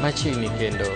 Machiegni kendo.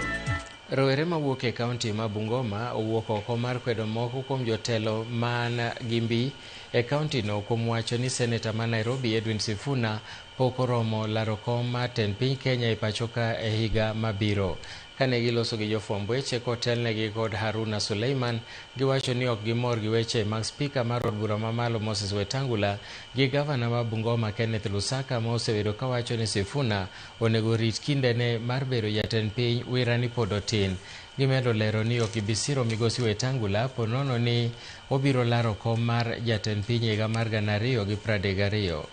Rowere mawuok e kaunti ma Bungoma owuok oko mar kwedo moko kuom jotelo man gi mbi e kaunti no kuom wacho ni seneta ma Nairobi Edwin Sifuna pok oromo laro kom mar tend piny Kenya e pachoka e higa mabiro. Kane giloso gi jofwamb weche kotelnegi kod Haruna Suleiman, giwacho ni ok gimor gi weche mag spika mar od bura mamalo Moses Wetangula gi gavana ma Bungoma Kenneth Lusaka ma osebedo kawacho ni Sifuna onego rit kindene mar bedo jatend piny wira ni pod otin. Gimedo lero ni ok gibi siro migosi Wetangula ponono ni obiro laro kom mar jatend piny e higa mar 2032.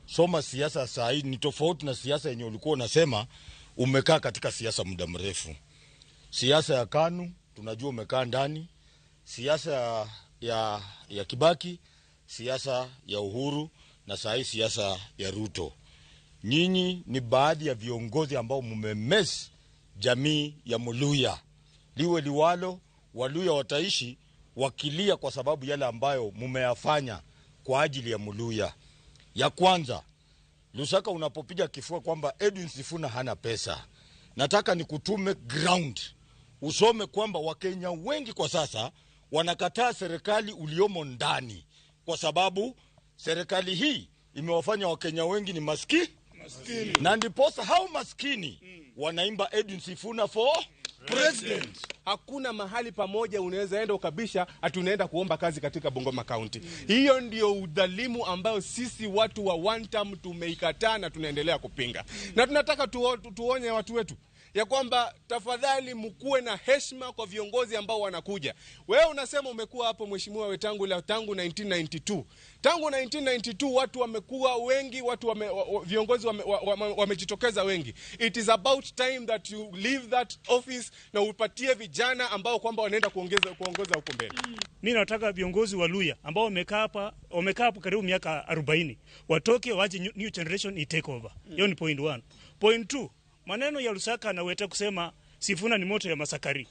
Soma siasa saa hii ni tofauti na siasa yenye ulikuwa unasema umekaa katika siasa muda mrefu. Siasa ya KANU tunajua umekaa ndani, siasa ya Kibaki, siasa ya Uhuru na saa hii siasa ya Ruto. Nyinyi ni baadhi ya viongozi ambao mumemess jamii ya Muluya. Liwe liwalo, Waluya wataishi wakilia kwa sababu yale ambayo mumeyafanya kwa ajili ya Muluya. Ya kwanza, Lusaka unapopiga kifua kwamba Edwin Sifuna hana pesa, nataka nikutume ground usome kwamba Wakenya wengi kwa sasa wanakataa serikali uliomo ndani, kwa sababu serikali hii imewafanya Wakenya wengi ni maskini, na ndiposa hao maskini wanaimba Edwin Sifuna for president. Hakuna mahali pamoja unaweza enda ukabisha ati unaenda kuomba kazi katika Bungoma County. Hiyo ndio udhalimu ambayo sisi watu wa one term tumeikataa na tunaendelea kupinga. Na tunataka tuonye watu wetu ya kwamba tafadhali mkuwe na heshima kwa viongozi ambao wanakuja. Wewe unasema umekuwa hapo Mheshimiwa Wetangula tangu 1992. Tangu 1992 watu wamekuwa wengi, watu wame, wa, viongozi wamejitokeza wengi. It is about time that you leave that office na upatie vijana ambao kwamba wanaenda kuongoza huko mbele. Mimi nataka viongozi wa Luya ambao wamekaa hapa karibu miaka 40 watoke waje new generation i take over. Hiyo ni point 1. Point 2, maneno ya Lusaka na Weta kusema Sifuna ni moto ya masakari.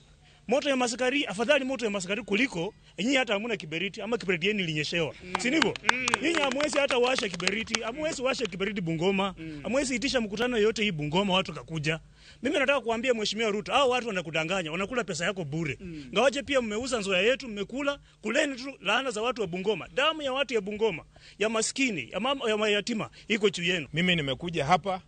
Moto ya masakari, afadhali moto ya masakari kuliko nyinyi hata hamuna kiberiti ama kiberiti yenu ilinyeshewa. Si ndivyo? Nyinyi hamwezi hata washa kiberiti, hamwezi washa kiberiti Bungoma, hamwezi itisha mkutano yote hii Bungoma watu kakuja. Mimi nataka kuambia Mheshimiwa Ruto, hao watu wanakudanganya, wanakula pesa yako bure. Ngawaje pia mmeuza Nzoia yetu, mmekula, kuleni tu laana za watu wa Bungoma. Damu ya watu ya Bungoma, ya maskini, ya mama, ya mayatima iko juu yenu. Mimi nimekuja hapa